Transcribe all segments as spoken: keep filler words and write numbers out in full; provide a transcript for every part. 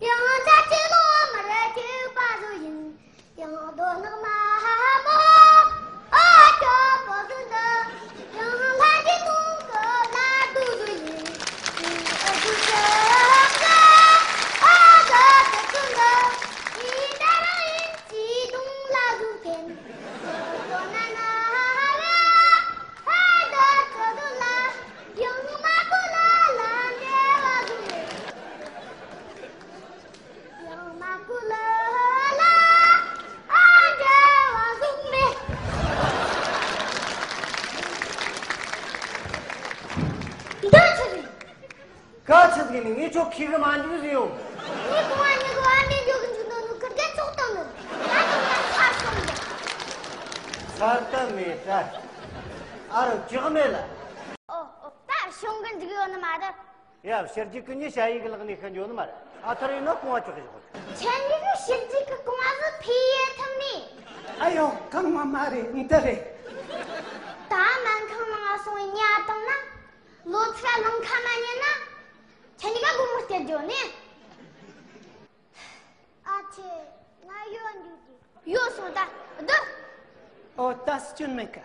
ཡང་ཆ་ཆེ་ལོ་མར་ཁྱེར་པ་ཟིག་ཡིན། ཡང་དོ་ནག་མ་མོ་ཨ་ཅོ་པོ་ཟིག་འདི། ཡང་ལྷ་རྗེ་དུང་གི་ལ་དུ་ཟིག་ཡིན། ཨ་ཅོ་ཅོ་ཨ་ཅོ་ཅོ་ཅོ་འདི། ཡི་ད་ར་ཡིན་ཅི་དུང་ལ་ཟིག་འཐེན། དོ་ན་ན་ཧ་ཧ་ཧ་ད་ཅོ་དུ་ལ། ཡང་མ་ཀུ་ལ་ལ་འདྲེ་བ་ཟིག་ཡིན། ཡང་མ་ཀུ་ལ་ལ་ཨ་འདྲ་བ་ཟུག་མེད། འདི་ཆི་རེད། ག་ཆི་ཟིག་ནི་ངས་ཁྱོད་ཁྱི་གི་མ་འཇུག་ཟིག་ཡོང་། ངས་གོང་བ་ཉི་གི་བ་འདྲེན་འཇུག་གི་འཇུག་ནོ་ནི་ཁིར་གེ་ཚོགས་བཏང་ནི། ད་དུང་ཡང་ཚར་སོང་ཟིག་ཚར་ད་མེད་ད། ཨ་རོ་ཅི་གི་མེད་ལ། ཨོ་ཨོ་ད་ཤོང་གི་འཇུག་ཡོད་ནི་མ་རེད། ཡ། ཕྱི་རྒྱལ་གི་མྱི་ཞ་ཡི་གི་ལག་ནས་ཤི་འགྱོ་ནི་མ་རེད། ཨ་ཐར་ཡིན་ན་གོང་བ་ཅོག་གི་ཞོག་ཁྱེད་འདི་གི་ཕྱི་རྒྱལ་གི་གོང་བ་ཟིག་ཕི་ཡེ་ཐུབ་ནི། ཨ་ཡོ་གང་བ་མ་རེད། འདི་རེད། ད་སྨན་ཁང་ནང་སོང་ཉལ་བཏང་ན། ལོ་ཚིགས་ལང་ཁ་མ་ཉན་ན། ཁྱེད་གཉིས་ཀ་སྒོར་མོ་སྟེར་འགྱོ་ནི། ཨ་ཆེ། ང་ཡོད་འདུག་གི་ཡོད་སོང་ད། སྡོད། ཨོ་ད་སྐྱོན་མེད་ཀ་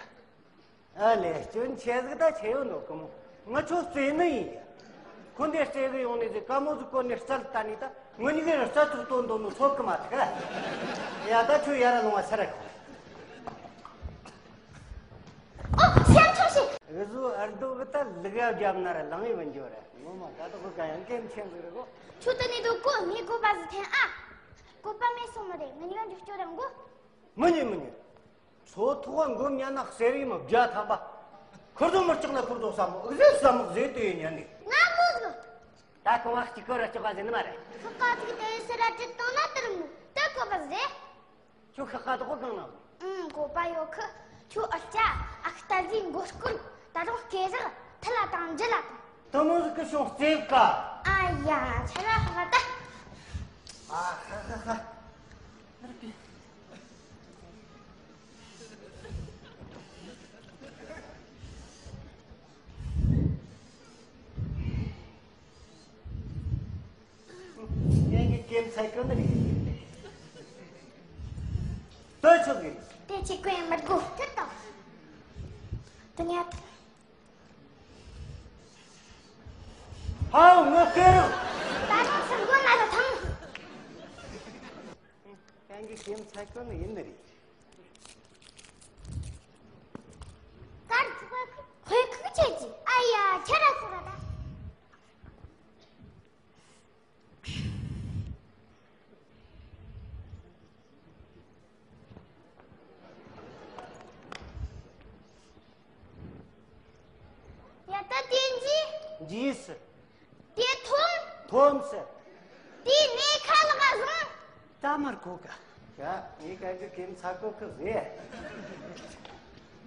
ཨ་ལས་སྐྱོན་ཆེ་ཟིག་ད་ཆེ་ཡོད་འདུག་གི་མོ། ང་ཁྱོད་རྩེ་ནི་ཡིན། ཁོ་འདི་རྩེ་གི་ཡོང་ནི་ཟིག་དཀའ་མོ་ཟིག་བཀོལ་ནས་རྩལ་ལྟ་ནི་ད། ངུ་གཉིས་ཀའི་རྩལ་ཚུགས་སྟོན་འདོད་ནོ་ཚོད་གི་མ་ཐག་ཡ་ད་ཁྱོད་ཡར་ལོང་བ་ཚར་ར་ཁོ། ཨོ་སེམས་ཆུང་ཞིག་འུ་ཟོ་ཨར་རྡོ་གི་ད་ལུག་ཡ་རྒྱབ་ན་ར་ལང་ཡི་བུན་འཇོ་ར། ངོ་མ་ད་དོ་གི་ག་ཡང་གེམ་ཆེན་ཟིག་རེད་གོ་ཁྱོད་ད་ནི་དོ་གོ་ནི་གོ་པ་ཟིག་འཐེན་ཨ། གོ་པ་མེད་སོང་མ་རེད། ང་གཉིས་ཀ་འཇུག་སྐྱོ་ར་མགོ་མི་ཉན་མི་ཉན། མཚོ་ཐོག་མགོ་མཉན་ན་གསེར་ཡིན་མི་བརྒྱ་ཐམ་པ། ཁུར་དོ་མི་ལྕགས་ན་ཁུར་དོ་ཟ་མོ་ཟེ་ཟ་མོ་ཟེ་དེ་ཡིན་ཉན་ནི། ང་མོ་ཟོ། ད་གོང་བ་གཅིག་གོ་ར་གཅོག་པ་ཟེ་ནི་མ་རེད། ཤོག་ཁ་ཅིག་དེ་སེ་ར་ཅིག་བཏང་ན་དེར་མོ་དེ་གོ་པ་ཟེ། ཁྱོད་ཤོག་ཁ་དོག་གང་ན། ཨང་གོ་པ་ཡོད་ཁི། ཁྱོད་ཨ་ཅག་ཨ་ཁི་ད་ཟིག་མགོ་སྐོར་ད་དུང་སྐེ་ཟག་ཐི་ལ་དང་འཇི་ལ་དང་། དེ་མོ་ཟིག་གི་ཤོང་རྩེབ་ཀ་ཨ་ཡ་ཆ་ལ་ཧ་ད། ཨ་ཧ་ཧ་ཧ། ངེད་ཀྱི་ཀེམ་ཚ་གོ་ནི་རེད། ལྟོས་ཆོག་གི། དེ་ཅི་ཀོན་མར་གོ་ཐུར་དང་། དུ་ཉལ་ཐུར། ཧའོ་ངོ་སྐེ་རུ། ད་དུང་སུ་མགོ་ན་རུ་ཐང་། ངེད་ཀྱི་ཀེམ་ཚ་གོ་ནི་ཡིན་ནི་རེད། དཀར་ཚོགས་ཁོས་ཁུག་ཆེ་གི་ཨ་ཡ་ཁྱེད་ར་ཁུག་ར་ད། ཡ་ད་དེ་འཇི། འཇིས། དེ་ཐོམ། ཐོམ་སི། དེ་ནས་ཁ་ལག་བཟང་། ད་མར་གོ་ག་ཡ་ངས་ག་གི་ཀེམ་ཚ་གོ་གི་རེད།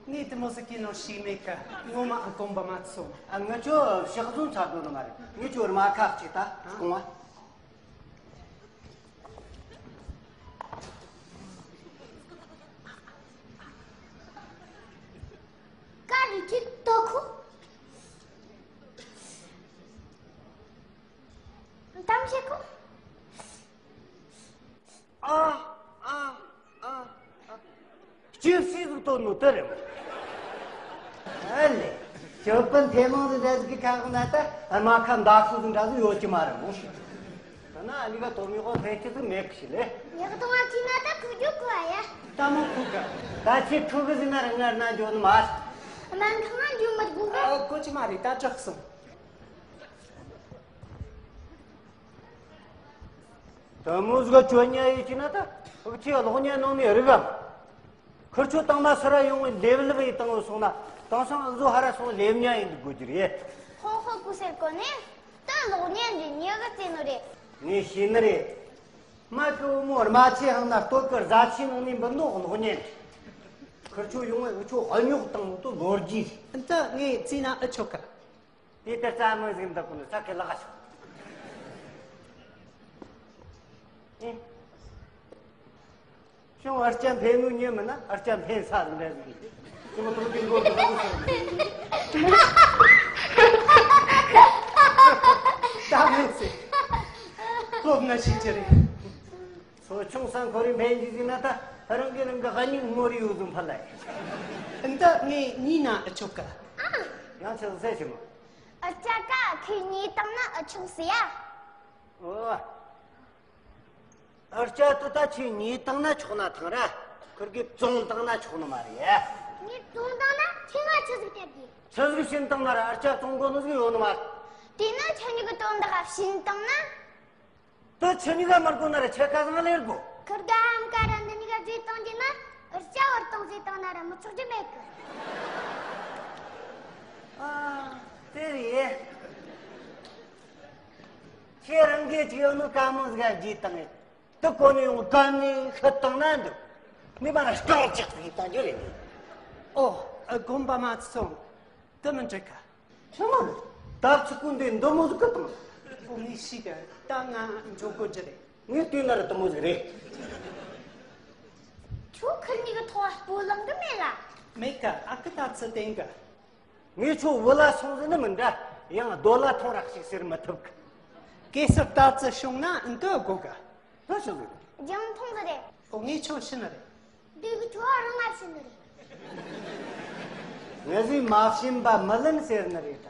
ངས་དེ་མོ་ཟིག་གི་ནོ་ཞིག་མེད་ཀ་ངོ་མ་ཨ་གོམ་པ་མ་ཚོ། ཨ་ངི་ཆོ་ཕྱག་ཟུང་ཚ་གོ་ནི་མ་རེད། ངི་ཆོ་རྨ་ཁ་གཅིག་ད་སྐོང་བ། ཀ་རི་ཅི་ཏོ་ཁུ། དམ་ཤེ་ཁུ། ཨ་ཨ་ཨ་ཨ། སྐྱེ་སྲིད་ཟིག་བཏོན་ནོ་དེ་རེད་མོ། ཨ་ལེ། ཞོ་པན་ཐེ་མང་ཟིག་འདྲ་ཟིག་གི་ཁ་ཁ་ན་ད་རྨ་ཁ་མདའ་ཁུ་ཟིག་འདྲ་ཟིག་ཡོད་ཀྱི་མ་རེད་མོ། ད་ན་ཨ་ནི་ག་དོ་མི་ཁོ་ཕན་ཆེ་ཟིག་མེད་གི་ཞིག་ལེ། ཉག་དང་བ་ཁྱི་ན་ད་ཁུ་རྒྱུ་ཁུ་ཨ་ཡ། ད་མོ་ཁུ་ག་ད་ཁྱི་ཁུ་གི་ཟིག་ན་ར་ངར་ན་འཇོ་ནི་མ་རེད། སྨན་ཁང་ན་འཇུ་མི་དགོས་གི་ཨ་གོ་ཅི་མ་རེད། ད་དྲག་སོང་། དེ་མོ་ཟིག་ག་ཅོ་ཉ་ཡི་ཅི་ན་ད་ཨུ་ཆི་གློག་བརྙན་ནང་ནས་རིག་གམ། ཁུར་ཆོ་དང་མ་སི་ར་ཡོང་ལེབ་ལེབ་ཡི་དང་སོང་ན་དེང་སང་ཨུ་ཟོ་ཧ་ར་སོང་ལེབ་ཉ་ཡི་འདུག་དགོས་རྒྱུ་རེད། ཧོ་ཧོ་ཀུ་སེར་གོ་ནས་ད་གློག་བརྙན་འདི་ཉེ་གི་རྩེ་ནོ་རེད། ངས་ཤེས་ནི་རེད། མ་ཀི་བུ་མོ་རྨ་ཆུ་ཧང་ན་སྟོད་ཀི་རྫ་ཆུ་ནང་ནས་འབུད་ནོ་གློག་བརྙན་རེད། ཁུར་ཆོ་ཡོང་ངས་ཨུ་ཆོ་ཨ་ཉོག་དང་ཏུ་ལོ་རྒྱུས་རེད། འདི་ངས་བརྩིས་ན་ཨུ་ཆོ་ག་དེ་ལྟར་རྩ་མོ་ཟིག་འདུག་གོ་ནི་ས་ཁེ་ལག་ཤོག་ཨེ། ཤོང་ཨར་ཅན་འཕེན་ངུ་ཉེ་མིན་ན་ཨར་ཅན་འཕེན་ས་ཟིག་འདྲ་ཟིག་ཅི་མ་ཐུག་གི་མགོ་གི་མགོ་ཟིག་ཚོ་ཆུང་ས་འཁོར་རིན་ཕན་གྱི་ཟིན་ན་ད་རང་གི་རང་གི་ཧ་ཉིག་མོ་རི་ཡོད་ཟུམ་ཕ་ལ་ཡ། འདི་ངས་ཉིན་ན་ཨ་ཆོག་གི། ཡང་ཆི་ཟིག་ཟེར་ཞིག་མ། ཨ་ཅག་ག་ཁོས་ཉོས་བཏང་ན་ཨ་ཆོག་ཟེར་ཡ། ཨོ། ཨར་ཅག་ཏུ་ད་ཁྱོས་ཉོས་བཏང་ན་ཆོག་ན་ཐང་ར། ཁུར་གིས་བཙོང་བཏང་ན་ཆོག་ནི་མ་རེད། ངས་བཙོང་བཏང་ན་ཁྱོས་ང་ཆི་ཟིག་སྟེར་དགོས། ཆི་ཟིག་བྱིན་བཏང་ན་ར་ཨར་ཅག་བཙོང་དགོས་ནི་ཟིག་ཡོད་ནི་མ་རེད། དེ་ནི་ཁྱེད་གཉིས་ཀྱི་དོན་དག་ག་བྱིན་བཏང་ན། དེ་ཁྱེད་གཉིས་ཀ་མི་དགོས་ན་ར་ཁྱེད་ཀ་ཚང་ལེར་དགོས། ཁུར་ག་ཧམ་ཀ་ར་འདི་གཉིས་ཀ་བརྗེས་བཏང་རྒྱུ་ན་ཨར་ཅག་བར་སྟོང་བརྗེས་བཏང་ན་ར་མི་ཆོག་རྒྱུ་མེད་གི། ཨ། དེ་རེད། ཁྱེད་རང་གིས་ཅིག་ཡོད་ནོ་དཀའ་མོ་ཟིག་བརྗེས་བཏང་ངས། དེ་གོ་ནས་ཡོང་གན་ནས་ཤི་བཏང་ན་འདུག་ནི་མ་ར་སྐྲག་ཅིག་ཡིན་བཏང་རྒྱུ་རེད་ནི། ཨོ། ཨ། དགོན་པ་མ་སོང་། དེ་མི་འགྲིག་ག་ཆི་མ་ནི། ད་ཚིག་གོ་འདི་འདི་མོ་ཟིག་གི་བཏང་། ཨོ། ངས་ཤེས་གི། ད་ང་འགྲོ་དགོས་རྒྱུ་རེད། ངས་བལྟས་ན་ར་དེ་མོ་ཟིག་རེད། ཁྱོད་ཁུར་གཉིས་ཀྱི་ཐོག་སྤོ་ལངས་གི་མེད་ལ། མེད་གི། ཨ་ཁུ་ད་ཚི་བསྟན་གི། ངས་ཁྱོད་བུ་ལ་སོང་ཟེར་ནི་མི་འདྲ། ཡང་རྡོ་ལ་ཐོང་རག་ཞིག་ཟེར་མི་ཐུབ་གི། གེ་སར་ད་ཙི་བྱུང་ན་འདི་དགོས་གི། ལྷ་ཞིག་ཟེར། རྒྱང་མཐོང་ཟེར་རེད། ཨོ། ངས་ཁྱོད་ཤི་ནི་རེད། འདི་གི་ཁྱོད་རང་ང་ཤི་ནི་རེད། ངས་ཟིག་མ་བྱིན་པ་མི་ལེན་ཟེར་ནི་རེད་ད།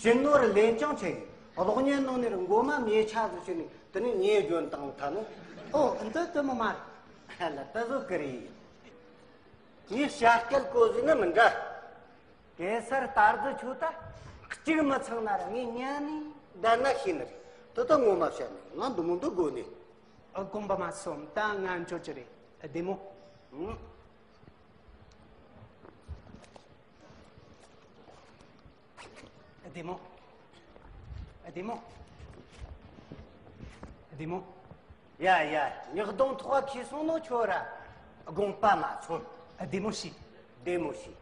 བྱིན་ནོ་ར་ལེན་ཅང་ཆེ་གི། གློག་བརྙན་ནང་ནས་ར་མགོ་མ་མེ་ཆ་ཟིག་ཤི་ནི་དེ་ནི་ཉེ་བརྗོད་བཏང་ཐལ་ནོ། ཨོ། འདི་དེ་མོ་མ་རེད། ལ་ད་བཟོ་གི་རེད། ངས་བྱ་སྐད་གོ་ཟིག་ནི་མི་འདྲ། གེ་སར་ད་རྫུ་ཆུ་ད་གཅིག་མི་ཚང་ན་ར་ངས་ཉན་ནི་ད་ན་ཤེས་ནི་རེད། དེ་ད་ངོ་མ་བཤད་ནི་ང་འདི་མོ་འདི་དགོས་ནི། ཨ། དགོན་པ་མ་སོང་། ད་ང་འགྱོ་རྒྱུ་རེད། ཨ། བདེ་མོ། ཨང་། ཨ། བདེ་མོ། ཨ། བདེ་མོ། ཨ། བདེ་མོ། ཡ་ཡ། ཉག་གདོང་ཐོག་ཁེ་སོང་ནོ་ཁྱོད་ར། དགོན་པ་མ་སོང་། ཨ། བདེ་མོ་བྱོས། བདེ་མོ་བྱོས།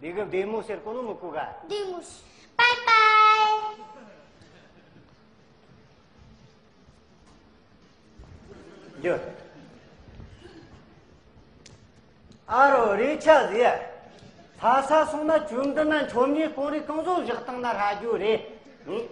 འདི་གི་བདེ་མོ་ཟེར་གོ་ནོ་མི་གོ་ག་བདེ་མོ་བྱོས། པའི་པའི། འགྱོ། ཨ་རོ་རེ་ཆ་ཟེ། ལྷ་ས་སོང་ན་བཅོམ་ལྡན་ན་མཆོད་མེ་སྤོང་རིགས་གང་བཟོ་བཞག་བཏང་ན་ཧྲ་རྒྱུ་རེད། ཨང་།